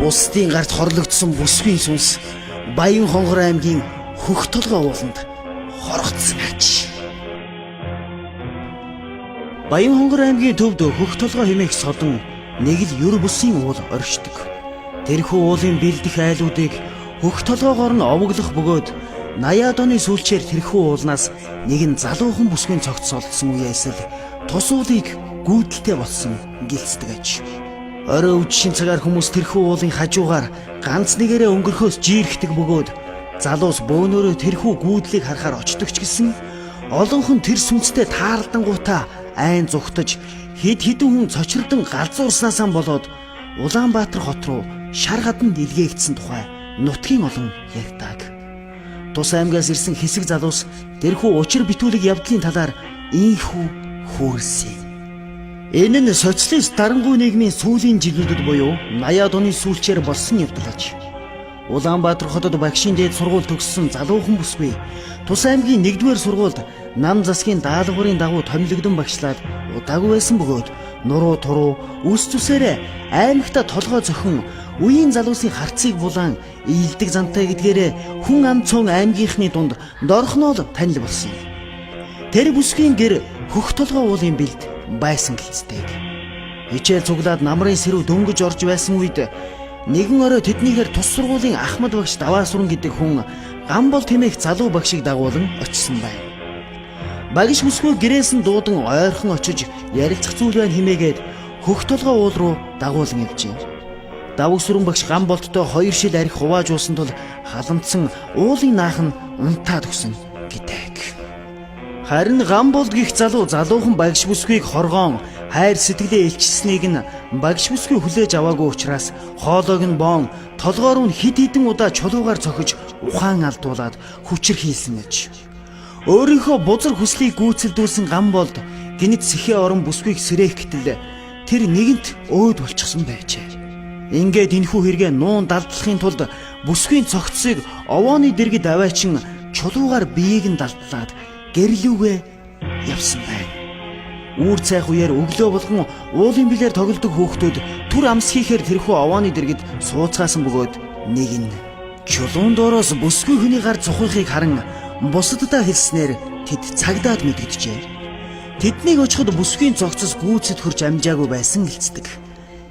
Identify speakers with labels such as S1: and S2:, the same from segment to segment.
S1: Бусдын гарт хорлогдсон бүсгүй сүнс Баян хонгор аймгийн Хөх толгой ууланд хорогдсон аж. Баян хонгор аймгийн төвд Хөх толгой хэмээх содон нэг л ер бусын уул оршдог. Тэрхүү уулын бэлдэх айлуудыг хөх толгоогоор нь овоглох бөгөөд 80-аад оны сүүлчээр тэрхүү уулнаас нэгэн залуухан бүсгүйн цогц олдсон үеэс л тус уулыг гүйдэлтэй болсон гэлцдэг аж. Орой үдшийн цагаар хүмүүс тэрхүү уулын хажуугаар ганц нэгээрээ өнгөрөхөөс жирэхдэг бөгөөд залуус бөөнөрөө тэрхүү гүйдлийг харахаар очдог ч гэсэн олонх нь тэр сүнстэй таарлангуудаа айн зүхтаж хэд хэдэн хүн цочирдон галзуурснаасаа болоод Улаанбаатар хот руу шар гаданд илгээгдсэн тухай нутгийн олон ярьдаг. Тус аймгаас ирсэн хэсэг залуус тэрхүү учир битүүлэг явдлын талаар ийхүү хөөрсөн. Энэ нь социалист дарангуй нийгмийн сүүлийн жилүүдэд буюу 80-аад оны сүүлчээр болсон явдал аж. Улаанбаатар хотод багшийн дээд сургууль төгссөн залуухан бүсгүй Тус аймгийн 1-р сургуульд нам засгийн даалгаврын дагуу томилогдсон багшлаад удаагүй байсан бөгөөд нуруу туруу үс зүсээрээ аймагта толгой зохин үеийн залуусын харцыг булаан ийдэг зантай гэдгээрээ хүн ам цөөн аймгийнхны дунд дорхнол танил болсон юм. Тэр бүсгийн гэр хөх толгой уулын бэлд байсан гэлцдэг. Хичээл цуглаад намрын сэрүү дөнгөж орж байсан үед нэгэн орой тэднийхээр тус сургуулийн Ахмад багш Даваасүрэн гэдэг хүн Гамбол тэмээх залуу багшийг дагуулan очисон байна. Багш бүсгүй гэрээс нь дуудан ойрхон очиж ярилцах зүйл байна хэмээгээд хөх толгой уул руу дагуулan явжээ. Давагсүрэн багш Гамболдтой хоёр шил арх хувааж уусан тул халамцсан уулын наах нь унтаад өгсөн гэдэг. Харин Гамболд гих залуу залуухан багш бүсгүйг хоргоон хайр сэтгэлээ илчилсэнийг нь багш бүсгүй хүлээж аваагүй учраас хоолойг нь боон толгоор нь хэд хэдэн удаа чулуугаар цохиж ухаан алдуулаад хүчирхийлсэн гэж. Өөрийнхөө бузар хүслийг гүйцэлдүүлсэн Гамболд гинэт сэхээ орон бүсгүйг сэрээх гэтэл тэр нэгэнт өөд болчихсон байжээ. Ингээд энэхүү хэрэгээ нуун далдлахын тулд бүсгүйн цогцсыг овооны дэргэд аваачин чулуугаар биеийг нь далдлаад гэрлүүгээ явсан байна. Үүр цайх үеэр өглөө болгон уулын билээр тоглодог хүүхдүүд түр амс хийхээр тэрхүү овооны дэргэд сууцгаасан бөгөөд нэг нь чулуун доороос бүсгүй хүний гар цухихыг харан бусаддаа хэлснээр тэд цагдаад мэдэгджээ. Тэднийг очиход бүсгийн цогцос гүйцэд хөрч амжаагүй байсан гэлцдэг.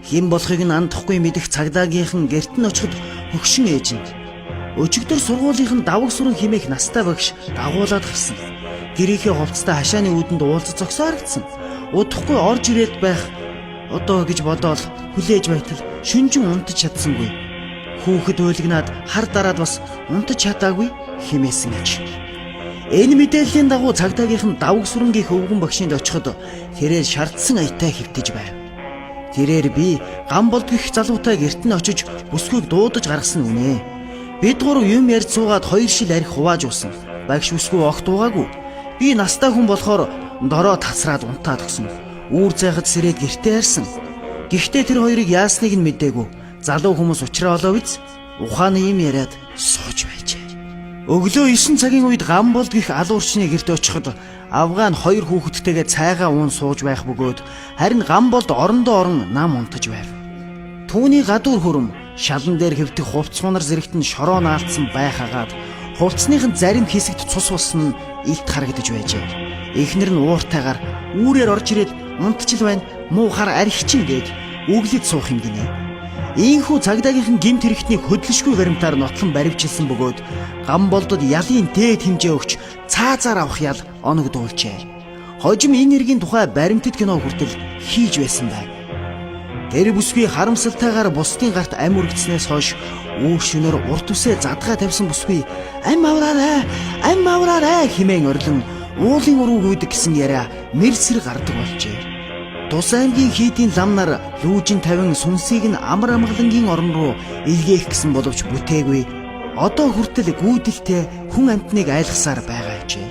S1: Хэн болохыг нь андахгүй мэдэх цагдаагийнхан гэрт нь очиход хөгшин ээж нь өчигдөр сургуулийнхан даваг сүрэн химээх настай багш дагуулад гарсан. Гэрийнхээ хувцастай хашааны үүдэнд уулзаж зогсоо харагдсан. Удахгүй орж ирээд байх одоо гэж бодоол хүлээж байтал шүнжин унтаж чадсангүй. Хүүхэд уйлгнаад хар дараад бас унтаж чадаагүй химээсэн аж. Энэ мэдээллийн дагуу цагдаагийнхан даваг сүрэнгийнх өвгөн багшинд очиход тэрээр шаардсан аятай хэвтэж байв. Тэрээр би Гамболд гих залуутай гэрт нь очиж бүсгүйг дуудаж гаргасан үнэ. Бид гурав юм ярьж суугаад хоёр шил арх хувааж уусан. Багш бүсгүй огт уугаагүй. Би настай хүн болохоор дороо тасраад унтаад өгсөн. Үүр зайхад сэрээд гэртээ харсан. Гэхдээ тэр хоёрыг яасныг нь мдээгүй. Залуу хүмүүс учраа олоо биз? Ухааны юм яриад сууж байжээ. Өглөө 9 цагийн үед Гамболд гих алуурчны гэрт очиход Афган хоёр хүүхэдтэйгээ цайгаа уун сууж байх бөгөөд харин Гамболд орондоо орон нам унтаж байв. Түүний гадуур хөрөм шалан дээр хэвтэх хувцс хунар зэрэгт нь шороо наалдсан байх агаад хувцсных нь зарим хэсэгт цус болсон нь илт харагдаж байжээ. Эхнэр нь ууртайгаар үүрээр орж ирээд унтчил байна муу хар архичин гээд өглөд суух юм гинэ. Ийхүү цагдаагийнхан гэмт хэрэгтнийг хөдлөшгүй баримтаар нотлон баривчилсан бөгөөд Гамболдод ялын дээд хэмжээ өгч цаазаар авах ял оногдуулжээ. Хожим энэ эргийн тухай баримтат кино хүртэл хийж байсан байна. Тэр бүсгүй харамсалтайгаар бусдын гарт ам үргэцснээс хойш үүр шөнөөр урт үсээ задгаа тавьсан бүсгүй ам авраарай, ам авраарай хэмээн орилон уулын уруу гүйдэг гэсэн яриа мэрсэр гардаг болжээ. Тус аймгийн хийдийн лам нар лүүжин тавин сүнсийг нь амар амгалангийн орон руу илгээх гэсэн боловч бүтээгүй. Одоо хүртэл гүйдэлтэй хүн амьтныг айлгасаар байгаа ажээ.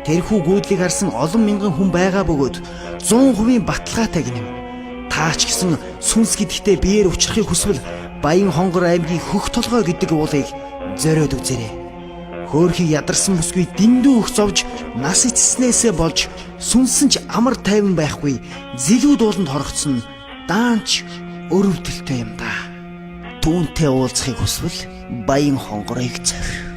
S1: Тэрхүү гүйдлийг харсан олон мянган хүн байгаа бөгөөд 100% баталгаатай гинэм. Таач гэсэн сүнс гэдэгтээ биеэр учрахыг хүсвэл Баян хонгор аймгийн Хөх толгой гэдэг уулыг зориод үзээрэй. Хөөхий ядарсан бүсгүй дэндүү их зовж нас эцснээсээ болж сүнсэн ч амар тайван байхгүй зэлүүд ууланд хорогдсон даанч өрөвдөлтөй юм да. Түүнтэй уулзахыг хүсвэл Баян хонгорыг зорь.